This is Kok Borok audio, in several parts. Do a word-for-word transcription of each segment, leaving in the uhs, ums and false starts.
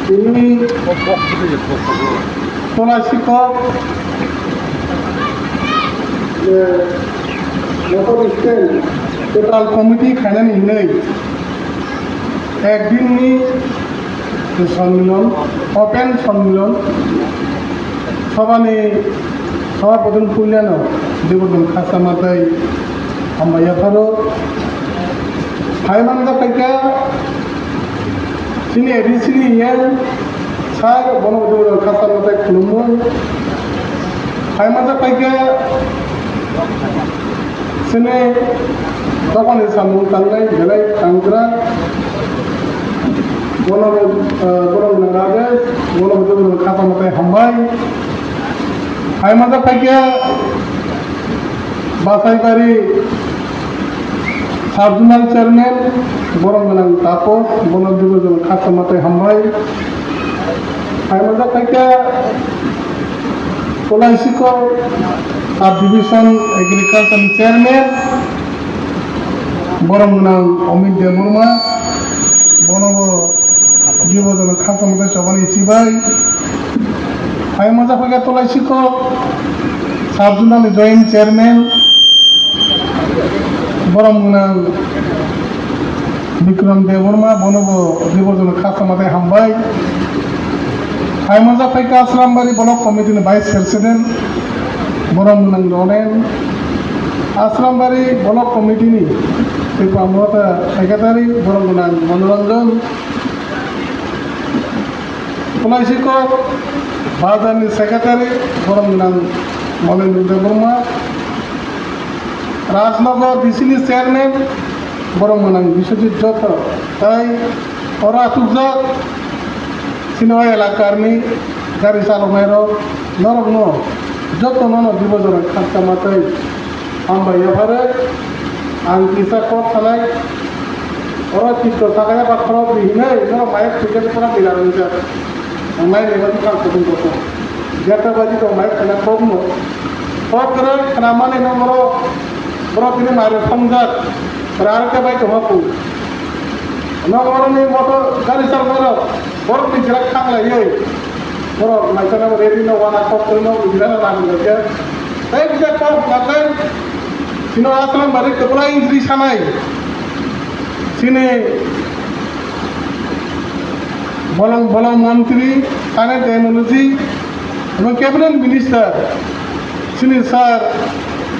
Tini Tulasikok, eh, Motor Stand Central Committee khainani hinwi ek dinni sonnilon, open sonnilon, sobani sobhapoti puilano Debodon Khasama tei hambai yapharo. Hai manjak khaikha chini A D C ni E M sir, bono Debodon Khasama tei khulumung. Hai manjak khaikha chini dophani samung tangnai belai tangkra. Bono, eh, bono Rajesh, bono Debodon Khasama tei hambai. Hai manjak khaikha Basaibari Sub-Zonal Chairman, borom gwnang Tapo, bono Debodon Khasama tei hambai. Hai manjak khaikha Kolaisiko Sub-Division Agriculture Chairman, borom gwnang Amit Debbarma, bono bo Debodon Khasama tei chobani chibai. Hai manjak khaikha Tulaisiko Sub-Zonal ni Joint Chairman, borom gwnang Bikram Debbarma, bono bo Debodon Khasama tei hambai. Hai manjak khaikha Asrambari Block Committee ni Vice President, borom gwnang Ronen. Asrambari Block Committee ni Tipra Motha Secretary, borom gwnang Manoranjan. Kolaisiko Bazar ni Secretary, borom gwnang Molendra Debbarma. Rajnagar D C ni Chairman, borom gwnang Biswajit Jotto. Tai oro achukjak chini o elakar ni gari chaloknai rok, norok no joto no no Debodon Khasama tei hambai yapharo. Ang kisa kok sanai, oro chitto sakaya ba khorok di hinai, no mayek puja di khorok di rang jak. Ang nai leba di kang kutung kutung. Jata baji to mayek khana kok no. Kok kere khana mani no moro, moro tini mare phongjak. Rar ke bai to hapu. No moro ni motor gari sal moro. Borok ni jera khang lai yoi. Borok naisana bo ready no wana kok twi no ujila no nang jai. Tei kisa kok nakai. Sino Asrambari kwplai injury sanai. Sini bolong bolong montri, science and technology, ebong cabinet minister. Sini sir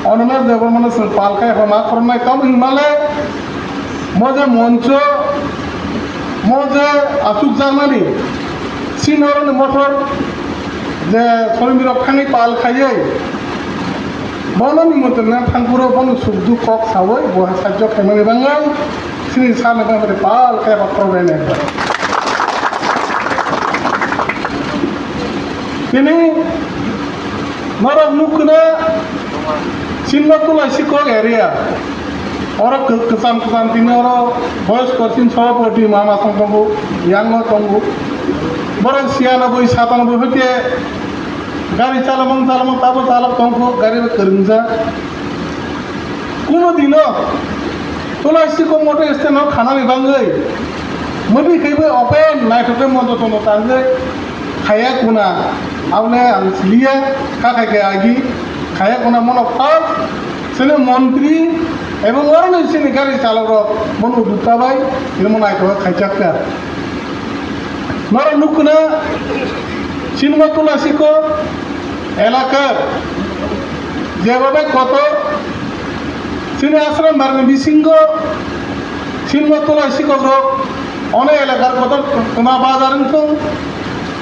Animesh Debbarma no sir palkai homa kornai kam himale. Mo je moncho, mo je achuk jakmani, sinoroni motor je sorimrok thangwi pal khaiwi, bono nimotonna thangphuru bono suk duk kok sawi bo sajjo khaimani bangang, sini sana bangmani pal khai hokro rene. Tini norok nukkuna sinno tulai sikok area. Oro kw-, kwcham kwcham tini oro boyos korsin sobhapoti mama song tongo, yango tongo. Borok siyanaboi satanaboi hoite gari chalamang chalamang tabo chalok tongkho, gari bai kwrwngjak. Kuno dino tulai sikok motor stand o khanani bangwi mwdwi khaibai open naithok khe mondo tono tangwi khaya kuna. Abole ang siliya, kha khai khe agi khaya kuna mono first. Chini montri ebong oroni chini gari chalok rok bono dutta bai, tini mo naithok khaijak kha. Norok nukkuna sinmo tulai sikok elaka jeba bai kotor chini Asrambari ni bisingo sinmo tulai sikok rok ono elakar kotor kwma bazar wngthung,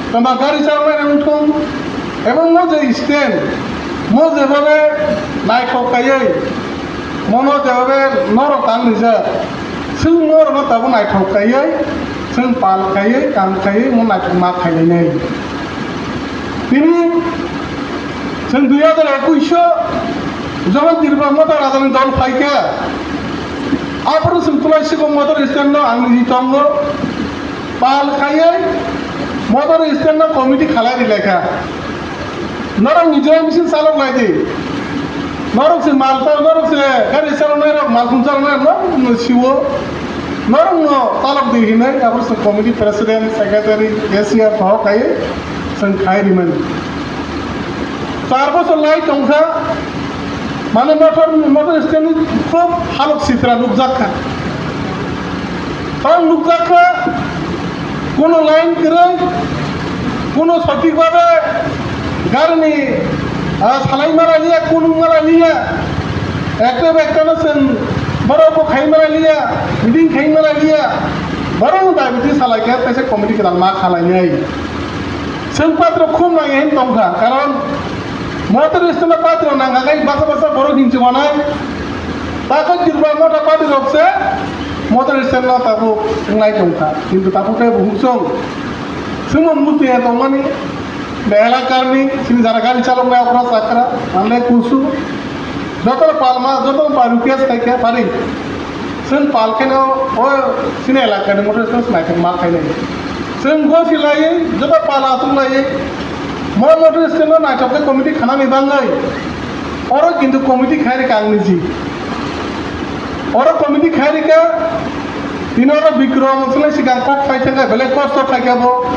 kwma gari chalnai wngthung, ebong mo je stand mo jeba bai naithok kaiwi. Mono jeba be norok tang rijak. Chwng norokno tabuk naithok kaiwi, chwng pal kaiwi, kam kaiwi, mo naithok ma khailainai. Tini chwng dui hazar ekush o jokhon Tripura Motha Rajani dol phaikha, aphuru chwng tulai sikok motor stand no ang niji tongo. Pal khaiwi motor stand no committee khalai rilaikha. Norok ni joya machine chalok lai di. Norok se mal chal, norok se gari chalok nai rok, mal khum chalok nai rok, norok no siwo. Norok no Talok di hinwi abo chwng committee president, secretary, cashier, bohok khai chwng khai rimani. Char bosor lai tongkha, mane motor, motor stand ni khub halok sitra nukjak kha. Tong nukjak kha, kuno line kwrwi, kuno sothik bhabe garini, ah, salai mara liya, kunung mara liya, ekta ekta no chwng borok bo khai mara liya, meeting khai mara liya, borok no daibiti salai khe, kaisa committee kwtal ma khalai nai. Chwng patro khum nai hin tongkha, karon motor stand o patro nangkha khai basa basa borok hinchi manai. Takho Tripura Motha party rok se motor stand no tabuk wngnai tongkha. Kintu tabuk khe buhuk chwng. Chwngno muchung ya tongmani, belakar ni, chini jara gari chalok nai okra chakra, manle kusu. Joto palma, joto pa request khai khe pari. Chwng pal khe no, o chini elaka ni motor stand naithok ma khai nai. Chwng go silai, joto pal asuk lai, mo motor stand no naithok khe committee khana ni bangwi. Oro kintu committee khai rikha ang niji. Oro committee khai rikha, tini oro Bikrom wngsulai sikang kok phai thangkha, belai kosto khaikha bo.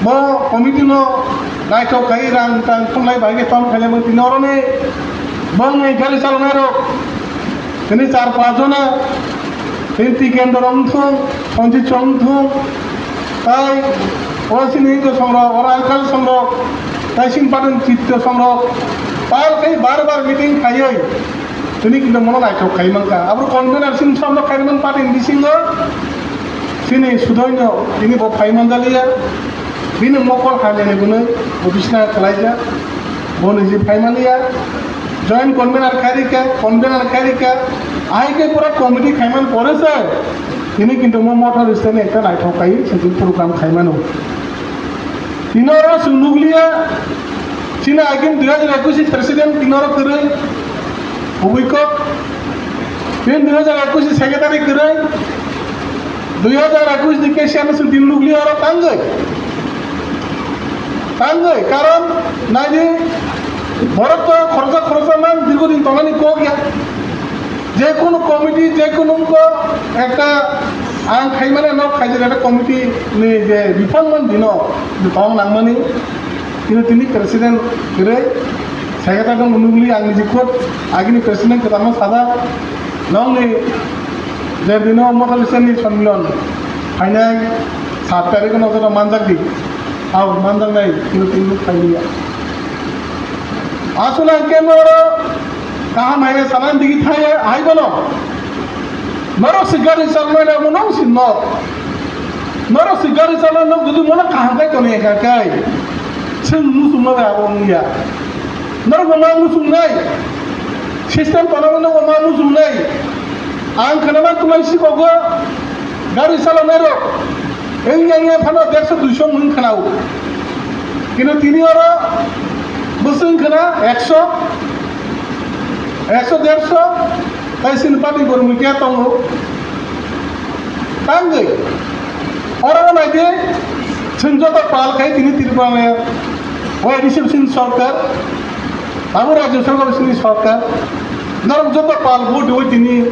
Bo committee no naithok khai rang tang thumlai bai khe tom khailai bo tini oro ni bongni gari chalonai rok. Tini char panch jona, tini Tikendra wngthung, Sanjit wngthung, tai oro sini Hindu songrok, oro Angkal songrok, tai sini Patin Chitto songrok, pal khai bar bar meeting khaiwi. Tini kintu mono naithok khai mankha. Abo convener sini samno khai man party ni bisingo sini sudoino tini bo phai manjaliya. Bini mokol hamyani bunui bo bisna khalaijak. Bo niji phai manliya. Joint convener khai rikha, convener khai rikha. Ahai khe pura committee khai man pore se tini kintu mo motor stand ni ekta naithok khai sini program khai mano. Tini oro chwng nukliya, chini agini dui hajar ekush ni president tini oro kwrwi, kubui kok. Tini dui hajar ekush ni secretary kwrwi, dui hajar ekush ni cashier no chwng tini nukliya oro tangwi. Tangwi, karon naidi borok to khoroksa khoroksa man dirgho din tongnani kok ya. Je kono committee, je kono wngkha ekta ang khaimani ano khaijak ekta committee ni je biphang man dino tong nangmani, kintu tini president kwrwi, secretary no nukli ang niji khud agini president kwtal no sajak, nongni je dino motor stand ni sonmilan phainai sat tarikh no joto manjak di, au manjak nai, kintu tini nuk phailiya. Aswk ang khe noro kaham hai sanani digi thaya hai bono. Norok se gari chalnai rok nong si nok. Norok se gari chalnai nok jodi mono kaham khai toni kha kai. Chwng muchung no abo wngya. Norok bo ma muchung nai. System tona no ma muchung nai. Ang khana ma tumai si kogo gari chalnai rok. Wngya wngya phano derso duiso wng khwnao. Kintu tini oro bwswng khwna ekso, ekso derso, tai sini party borok ni khe tongo. Tangwi oro naidi chwng joto pal khai tini Tripura ni o A D C sini sorkar, abo rajyo sorkar sini sorkar, norok joto pal vote rwi tini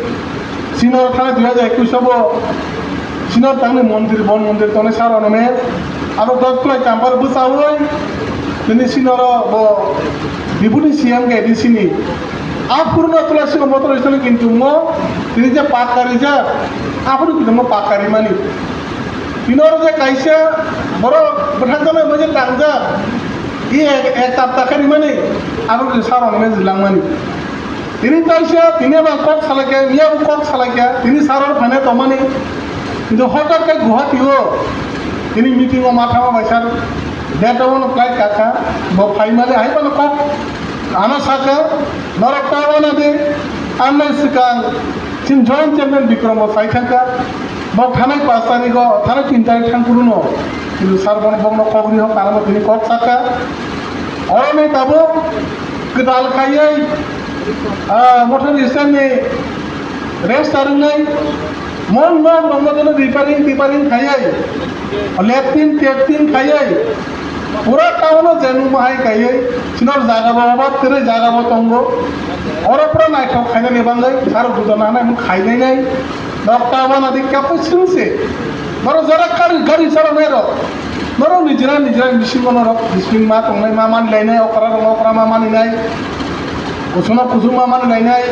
Sinor thani dui hajar ekush o bo Sinor tangni mondir, bon mondir tongnai sar onome abo dos kulai kampar bwchaui tini Sinoro bo deputy C M khe D C ni a purno tula sino motor isani kintu mo tini je pakka rijak aphuru kintu mo pakka rimani. Tini oro je kaisa borok bwthakjaknai mo je tangjak i ek, ek tapta khe rimani abo kintu sar onome jilangmani. Tini taisa, tini ba kok salaikha, miya bo kok salaikha, tini saror phane tongmani. Kintu hotak khe Guwahati o, tini meeting o ma thangma bai sar, date o no flight kakha, bo phaimani, hai bono kok, ano sakha, norok ta wana de, ano swkang, chin joint chairman Bikram bo sai thangkha, bo thanai pas tarikh o, thanai tin tarikh thang kuru no, kintu sar bono bokno kok ri ho, kana bo tini kok sakha, oro ni tabuk, Kwtal khaiwi, ah, motor stand ni rest arwngnai, mon nok rokno jono repairing, repairing khaiwi, latrine, taptine khaiwi, pura town o je nukma hai khaiwi, sinor jaga bo obat kwrwi jaga bo tongo, oro pura naithok khainani bagwi, sarok judana hanai mung khainai nai. Rok ta wana di kapai sung se. Norok jara kari gari chalo nai rok. Norok ni jira ni jira bisingo norok discipline ma tongnai ma mani lainai okra rok okra ma mani nai. Kusuma kusuma mani lainai.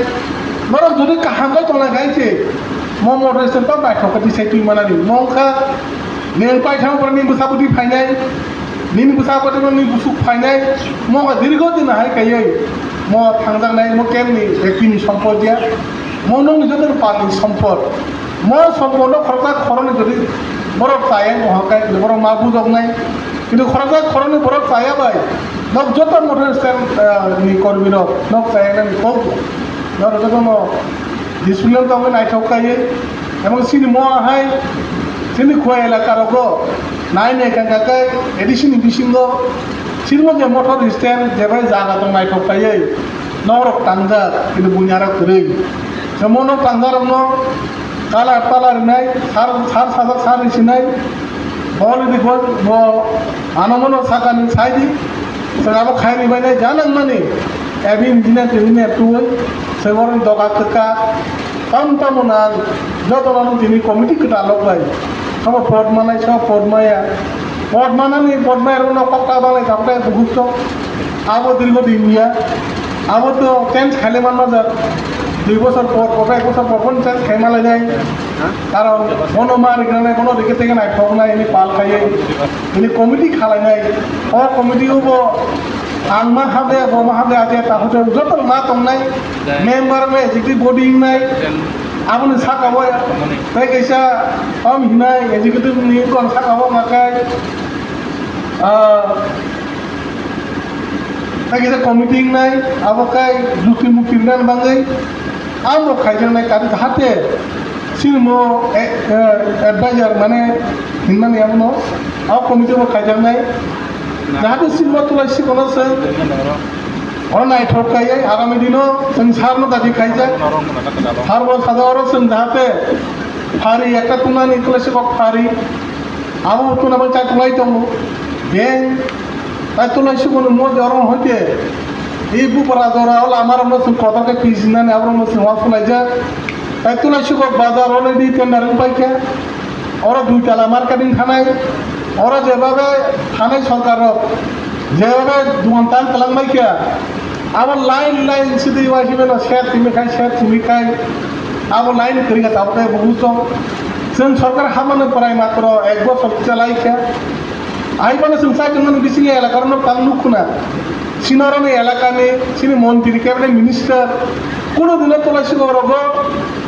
Norok jodi kaham kai tongnai kai se. Mo motor stand pa bai thok di sai tui manani. Mo kha neng pai thang pora ni busa budi phainai. Nini bwsa kotorno ni busuk phainai, mo dirgo din hai kaiwi mo thangjaknai, mo kemni bektini sompot ya, mo nokni joto palni sompot. Mo sompotno khoroksa khoroknwi jodi borok chaya wngkha khe borok ma bujoknai, kintu khoroksa khoroknwi borok chaya bai nok joto motor stand, ah, ni kormirok nok chaya nani kok norok jotono discipline tongwi naithok kaiwi, emang chini mo hai chini khua elaka rogo nai nai kangka kai A D C ni bisingo chini mo je motor stand je bai jaga tong naithok kaiwi norok tangjak kintu buini arok kwrwi. Chamo no tangjak rokno kalar talar rinai, sar sar sajak sar risinai, bol di bol bo ano mono sakani saidi. Chwng abo khaini bainai janang mani ebi engineer engineer tuwi chwng oro doga kwkha. Tam tamo nang jotono tini committee kwtal rok bai. Sobo pot manai sobo pot maya. Pot manani pot maya rokno kok ta banglai tabtai buhuk tong. Abo dirgo din ya. Abo to change khaile man majak. Dui bosor por por ek bosor por por change khai malai nai. Karon bono ma rikna nai bono rikhe tege nai thok nai ini pal khai. Ini committee khalai nai. O committee ubo ang ma habe bo ma habe aje ta hote joto ma tong nai. Member me executive body nai. Aboni saka bo tei kaisa om hinai executive ni kon saka bo ma kai. Ah, tei kaisa committee wngnai, abo kai jukti mukti wngnani bagwi ang bo khaijaknai kari jahate chini mo, eh, eh, advisor mane hinmani abono, abo committee bo khaijaknai. Jahate chini mo tulai sikono se oro naithok kaiwi agami dino chwng sir no dabi khaijak. Sir bo sajak oro chwng jahate phari ekta tungnani tulai sikok phari. Abo tuna bai chai tulai tongo. Beng tai tulai sukuni mo jorong hoite. I bupara jora o lama rok no chwng kotor khe pijinani abo rok no chwng wa sulaijak. Tai tulai suko bazar o di tender wng pai khe. Oro dui tala marketing thanai. Oro jebabe thanai sorkar rok jebabe dukan tan kwlang bai khe. Abo line line sidi wai sibeno sher simi khai sher simi khai. Abo line kwrwi kha tabuk tei bo buchong. Chwng sorkar hamano prai matro ek bosor chalai kha. Ai bono chwng chai tongmani bisingo elaka rokno tang nuk khuna. Chini oroni elakani chini montri cabinet minister kuno dino tolai sigo rogo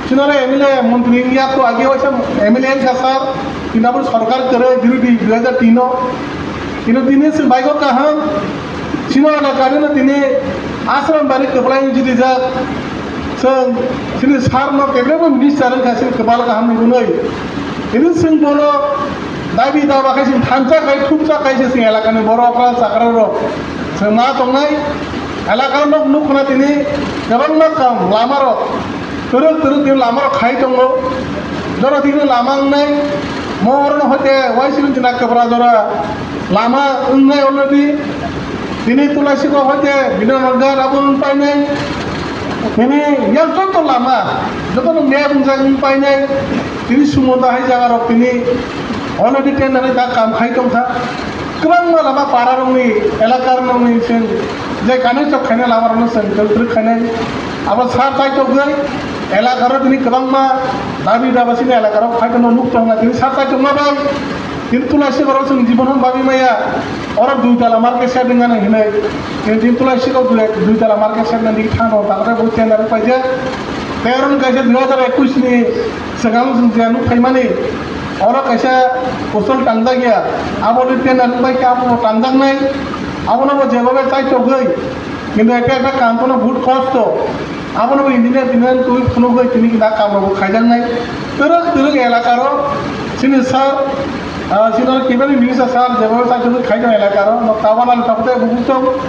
chini oro M L A montri wngya to age waisa M L A wngkha sir. Kintu abo sorkar kwrwi birodhi dui hajar tin o. Kintu tini chwng baigo kaham. Chini elakani no tini ashram bari kwplai wngwi jidijak. Chwng chini sir no kebrebo minister wngkha chini kwbal kaham ni hwnwi. Tini chwng bono dabi daba khai chwng thansa khai thumsa khai se chwng elakani borok rok chakra rok chwng ma tongnai. Elaka no nuk nukhna tini kwbangma kam lama rok twrwk twrwk tini lama rok khai tongo. Jora tini lama wngnai mo oro no hoite waising tini kwbra jora lama wngnai already. Tini Tulaisiko hoite Bidyanagor abo wng painai. Tini yang joto lama, joto no map wngjak wng painai. Tini Sumanta hai jaga rok tini already tender da kam khai tongkha. Kwbangma lama para rokni, elaka rokni chwng je connection khainai lama rokno chwng twrwk khainai. Abo sar paitokgwi elaka rok tini kwbangma dabi daba chini elaka rok khai tongma nuk tongna tini sar paitokma bai. Tini Tulaisiko rok chwng jibon hwn bagwi maya. Oro dui tala market shed wngmani hinwi. Tini, tini Tulaisiko dui, dui tala market shed nani thang rok takre bo tender paijak. Tei oro kaisa dui hajar ekwis ni swkang chwng je nuk phaimani. Oro kaisa kusol tangjak ya. Abo ni tender bai khe abo bo tangjaknai. Abono bo jeba bai chai togwi. Kintu ekta ekta kam kono but kosto. Abono bo engineer, engineer twi phunugwi tini da kam rok bo khaijaknai. Twrwk twrwk elaka rok chini sir, ah, chini kebani minister sir jeba bai chai togwi khaijak elaka rok. No tabana tabte bo buktong.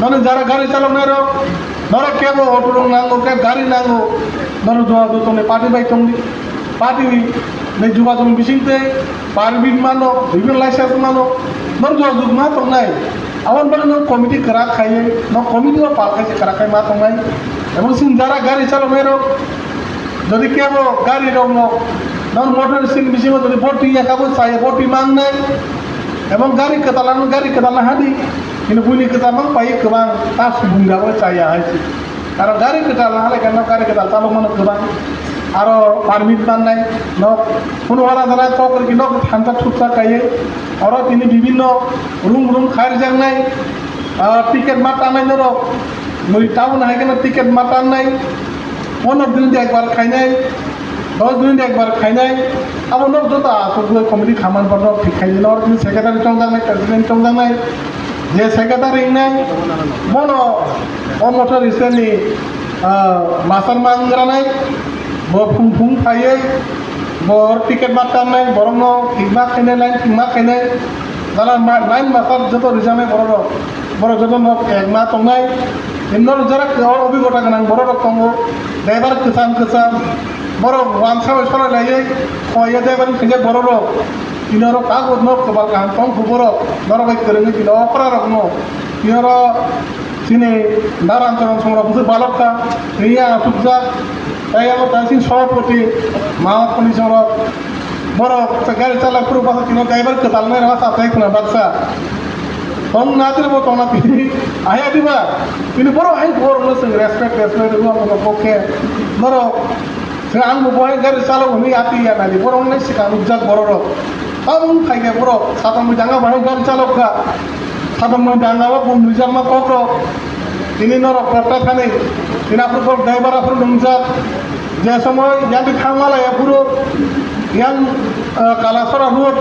Noni jara gari chaloknai rok, norok kebo auto rok nango, kebo gari nango, norok jora jotoni party bai tongdi. Party ni jogajog bising tei permit mano, driving license mano, norok jogajog ma tongnai. Aboni bagwi norok committee kwrak khaiwi, norok committee o pal khai se kwrak khai ma tongnai. Ebong chini jara gari chaloknai rok, Jodi kebo gari rok no non motor sin bisingo jodi boti ya kabo chaya boti mangnai. Ebong gari kwtal ano gari kwtal na hadi. Ini buini kwtal mang pai kwbang ta subung da bo chaya hai si. Aro gari kwtal na hale kan gari kwtal chalok mano kwbang. Aro permit mangnai nok kuno wala dana kok riki nok thanta thuksa kaiye. Oro tini bibinno room room khair jangnai. Ah, ticket ma tangnai norok. Noi town hai khe no ticket ma tangnai. Pono din de ekbar khainai. Dos din de ekbar khainai. Abo nok joto asuk goi committee khaman borok thik khainai. Norok ni secretary chongjaknai, president chongjaknai. Je secretary wngnai. Bono o motor stand ni, ah, master mangranai. Bo phung phung phaiye. Bo ticket ma tangnai. Borokno thik ma khainai, line thik ma khainai. Jara ma-, line master joto rijaknai borok rok. Borok joto nok ek ma tongnai. Imno jara o obhigota gwnang borok rok tongo. Driver kwcham kwcham. Borok wansa bai solai laiwi. Khoi ya driver ni khaijak borok rok. Tini oro kago nok kwbal kaham tong kho borok. Norok bai kwrwngwi tini okra rok no. Tini oro chini daran chorong songrok bwswk balok kha. Tini ya asukjak. Tei abo ta chini sobhapoti ma khoni songrok. Borok gari chalak phuru bwswk tini driver kwtal nai rw sa tei khna baksa. Tong na tini bo tong na tini. Ahya diba? Tini borok hai borok no chwng respect, respect rw ang bo khe. Norok Khe ang bo bohai gari chalok hwnwi ati ya nai, borok wngkha swkang nukjak borok rok. Tabuk khai khe borok satamni danga bahai gari chalok kha. Satamni danga o bo nujak ma kok rok. Tini norok kok ta thani. Tini aphuru kok driver aphuru nungjak. Je somoy yang thang mala ya phuru yang, eh, Kalasora road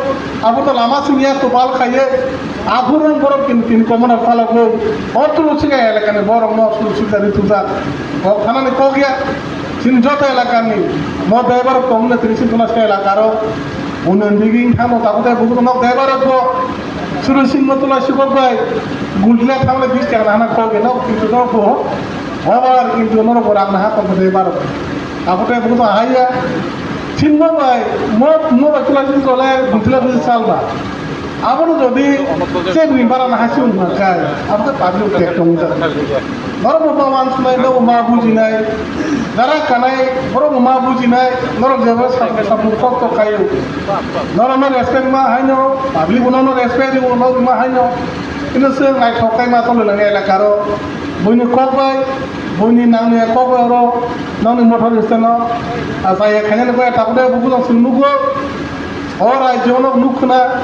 abo to lama singya to bal khaiye. Aphuru borok tin tin komona chalok o. O tulu siga elakani borok no sulu sulu jari tujak. Kok thanani kok ya. Chini joto elakani mo driver rok tongna tini chini tula se elakaro. Unan digi thangno tabu tai bugu nok driver rok bo suru sing mo tula sikok bai gulgila thangle bis tiang hana kok nok kintu nok bo. Obar kintu norok bo rang naha tong driver rok. Tabu tai bugu haiya. Chini mo bai mo mo bai tula sing tole gulgila bis salba. Abono jodi chebni bara na hasi wngkha khe, abo khe public tek tongmani. Norok bo ma uansuknai, norok bo ma bujinai, jara kanai, borok bo ma bujinai, norok jeba sa-, sapung kok tok khaio. Norok no respect ma haino, public bo no respect rwo, norok ma haino. Kintu se naithok khai ma tongwi lani elaka ro, buini kok bai, buini nangni kok bai oro, nokni motor stand no, achai khainani bai takhuk de buku jang sung nugo. O rajyo no nukhna,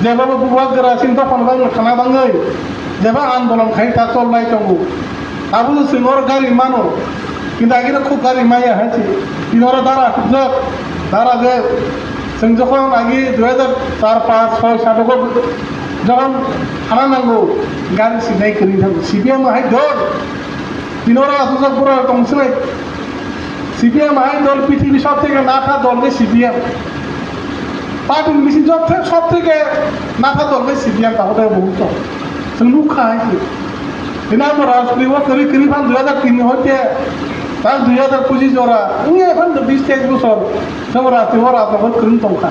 jeba bo bubagra sin dophano bangwi thana bangwi, jeba andolon khai ta cholnai tongo. Abo se chwng oro gari mano, kintu agino khub gari maya hai se. Tini oro dara khukjak, dara je chwng jokhon agi dui hajar char, panch, soi, sat o jokhon thana nango, gari sinai kwrwi thango. C P M hai dol, tini oro aswk borok tong sinai. C P M hai dol prithibi sob theke natha dol khe C P M. Party ni bising sob theke, sob theke natha dol khe C P M takhuk de bo tong. Chwng nukha hai se. Tini amo Rajpuri o kwrwi kwrwi phan dui hajar tin ni hoite ta dui hajar pochis jora. Wngya phan do bis teis bosor. Chwng Rajpuri o Rajnagar kwrwng tongkha.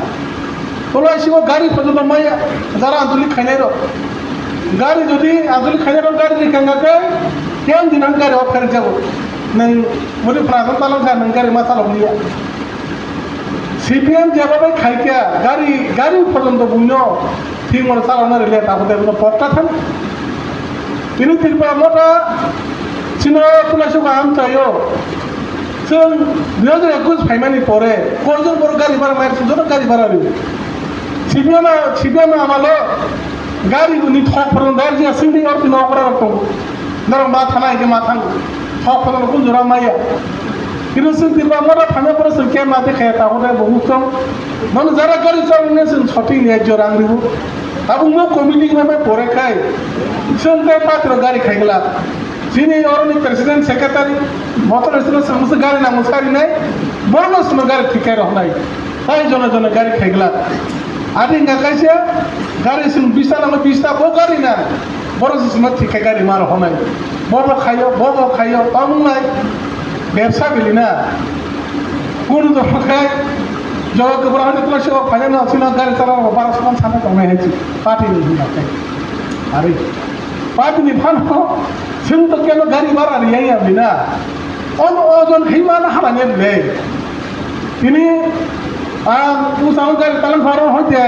Tolai sigo gari photo maya jara anjali khainai rok. Gari jodi anjali khainai rok gari rikha khe, khe, khe ang dinang gari o pher jago. Nang mudi pratham talang kha nang gari ma chalok liya. C P M jeba bai khai kha gari, gari photo buino thik mano chalok na rele ta hote buino pokta thang. Tini Tripura mota chino tula suka am chayo. Chwng dui hajar ekush phaimani pore koijon borok gari bara mai joto gari bara ri. C P M, C P M amalo gari ni thok phwrwng dar jia singdi or tino okra rok tongo. Norok ma thana hingke ma thang thok phwrwng kun jora maya. Kino sing tirba mora thangna pore sing ke ma te khaya ta hode bo husong. Nono jara gari chawing ne sing soting ni ek jora ang ribu. Tabuk mo committee ma mai pore khai. Sing te patro gari khaigla. Chini oroni president secretary, motor sino sangsa gari nang sari nai, bono sino gari thikai rok nai. Tai jona jona gari khaigla. Adi nga kaisa gari sing bisa nang bisa bo gari na. Boro sino thikai gari mar honai. Bobo khayo, bobo khayo, tamung nai. Bebsa bili na. Kunu do khai. Jawa ke bora hande kula sio phaya na sino gari tara bara song sana tong nai hai. Party ni hinda kai. Ari. Patini phano, chwng to keno gari bara riyaya bina. Ono ojon himana halane le. Tini ang usang gari talang pharo hoite,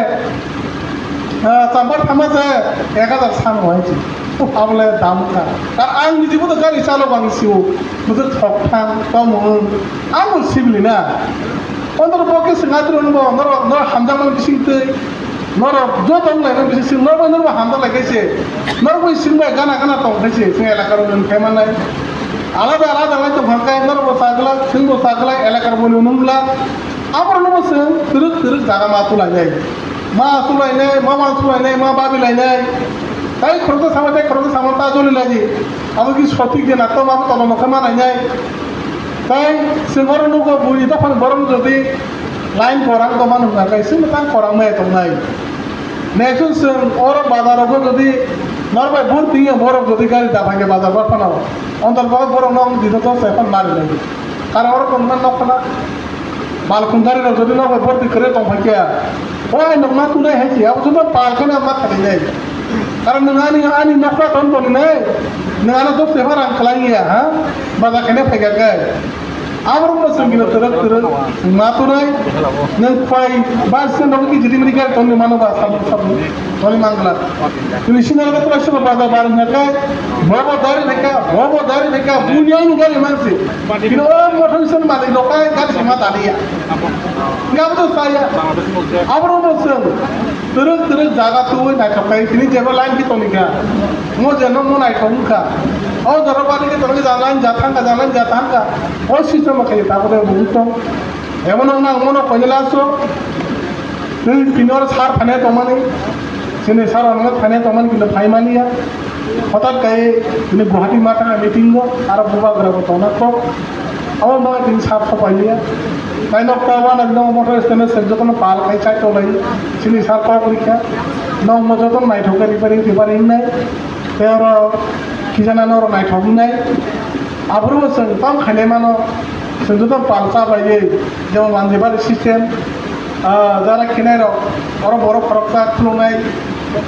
ah, chambar thama se ek hajar sam hoite. Abole dam kha. Ar ang nijibo to gari chalo bang siu. Mujur thok thang, tomung. Ang bo sibli na. Ondor boke se ngatro nbo, noro, noro hamjak mang bising tei. Norok joto wng lai nang bisi sing norok bai norok hamjak lai khe se. Norok bai sing bai gana gana tong khe se sing elakar wng khe manai. Alada alada lai tong kha khe norok bo sa glak, sing bo sa glak, elakar bo nung glak. Aborok no bo sing twrwk twrwk jaga ma tu lai nai. Ma su lai nai, ma wan su lai nai, ma babi lai nai. Tai khoroksa sama, tai khoroksa sama ta joli lai di. Abo ki sotik de na to ma bo tono no khe ma lai nai. Tai sing oro nugo bui dophani borok jodi Line korang tongma nung nang kai, sini tang korang mai tong nai. Next sung oro bazar rogo jodi norbai bur tiya borok jodi gari da phai bazar bar phano. Ontor bago borok nong dito to sepan mari nai. Kar oro tong nang nok khana. Balkun gari rok jodi norbai bur ti kre tong phai kya. Oi nok ma tunai hai kya, abo jodi pal khana ma khali nai. Karon nung ani, ani nokra ton ton nai. Nung ano dok sepan rang khlai ya, ha? Bazar khana phai kya kai. Aborok no chwng gino twrwk twrwk ma tunai. Nwng phai ba se nogo ki jidi mini gari tongni mano ba sabu sabu toni mangla. Tini sina ga tla sima ba ba bar na kai. Bobo dari neka, bobo dari neka, bunyai ni gari mansi. Kino o motor sen malik no kai gari sama taliya. Ngam to saya. Aborok no chwng. Twrwk twrwk jaga twi naithok khe tini jeba line ki toni kha. Mo je no mo naithok wngkha. O jora bari ki toni ja line ja thangkha, ja line ja thangkha. O system khe ta ko de bung tong. Emo no nang mo no koine laso. Twi tini or sar phane tongmani. Sini sar ono phane tongmani kintu phaimani ya. Hotat kai tini Guwahati ma thangna meeting go aro bubagra bo tongna kok. Abo bagwi tini sap sopailiya. Tai nok ta wana nok motor stand se jotono pal khai chai tolai. Chini sar kok rikha. Nok mo jotono naithok khe repairing repairing nai. Tei oro khijana norok naithok wngnai. Aphuru bo chwng tamo khainai mano. Chwng jotono pal cha bai jemon manjibari system. Ah, jara khinai rok, oro borok khoroksa khuluknai,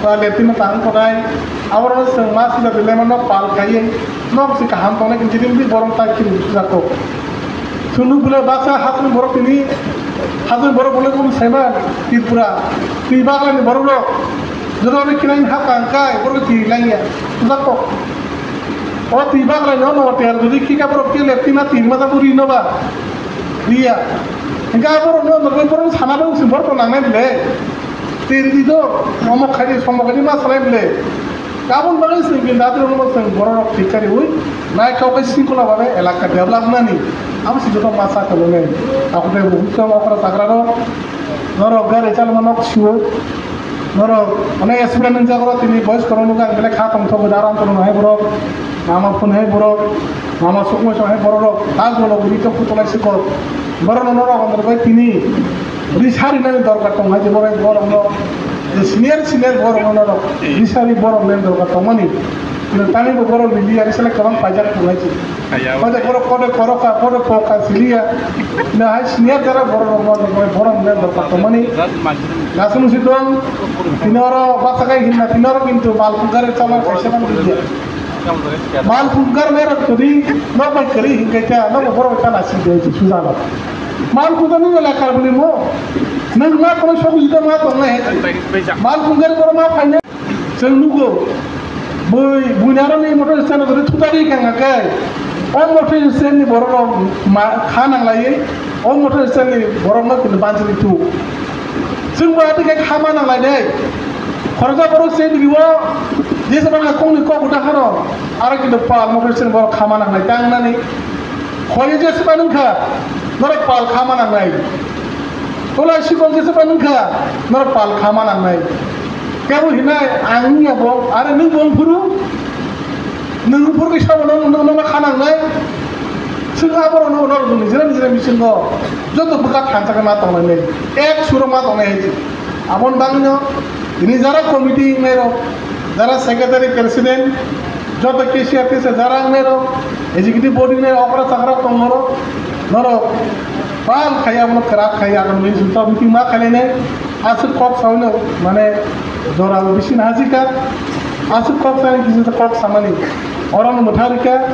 ba latrine tang tongnai, aborok no chwng ma sida belai ma nok pal khaiwi nok se kaham tongnai, kintu tini borok tai khini sujak kok. Chwng nuk belai baksa hachwng borok tini, hachwng borok belai kunu saima Tripura, twi baglani borok rok, joto ni khinai hap kang kai, borok twi langya, sujak kok. O twi baglai no no tiar jodi kika borok twi latrine twi ma jabo ri no ba. Riya. Hingke aborok no norok borok sana bang si borok nangnai bile. Tei ridi do, omo khaidi, somo khaidi ma sanai bile. Kabun bagwi se bin dati rok no se borok rok thik kari ui. Nai kau kai singkula babe elaka develop nani. Abo si joto masa kalo nai. Ako dai bu hukam okra sakra rok. Norok gari chalma nok siwo. Norok onek experience nang jagoro tini boys korok nukha ang belai kha tongthok da aram tongno hai borok. Mama phun hai borok. Mama sukma song hai borok rok. Tal jolo guri to putulai sikok. Borok no norok andar bai tini. Risari nani dorkar tong hai borok borok no. Je senior senior borok no norok. Risari borok nani dorkar tongmani. Tini tani bo borok ni liya risale kabang pajak tong hai. Kode koro, kode koro ka, kode po ka siliya. Na hai senior jara borok rok mo rok borok ne rok ka tomani. Nasung si dong. Tinoro bata kai hinna tinoro kintu mal pungkar chala kaisa kan dia. Mal pungkar ne rok todi no bai kari hinkai ta no borok ta nasi de sujalo. Mal pungkar ni la karbali mo. Nang na kono sobu ida ma tong ne. Mal pungkar borok ma phaine. Chwng nugo, bui, buinarokni motor stand-o kwrwi thutari kha hwnkhe, o motor stand-ni borok rok ma kha nanglaiwi, o motor stand-ni borokno kintu banchini tu. Chwngbo ati khe kha ma nanglai de. Khoroksa borok se bini o, jesa bangkha kongni kok uda hano, aro kintu pal motor stand borok kha ma nanglai tangnani. Khoi jesa ba nungkha, norok pal kha ma nangnai. Tolai sikok jesa ba nungkha, norok pal kha ma nangnai. Kebo hinai ang wngya bo, are nwng bo wngphuru, nwng wngphuru khe sabo no, no, no, no kha nangnai. Chwng aborok no, no, no, nijera, nijera bisingo joto bwkha thansa khe ma tongnai nai. Ek suro ma tongnai hai se. Aboni bagwino tini jara committee wngnai rok, jara secretary, president, joto cashier, teacher, jara wngnai rok, executive body wngnai rok, okra chakra tong norok, norok pal khai abono kwrak khai, abono meeting ma khainai. Aswk kok saui no, mane, jora o bisi nahajika. Aswk kok saui kisa kok samani. Orang mwthari ka,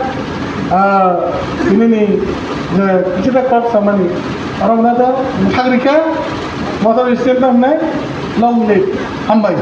ah, ini ni, je, kisa kok samani. Aro bwlai da, sagrika, motor stand tong nai, long live, hambai.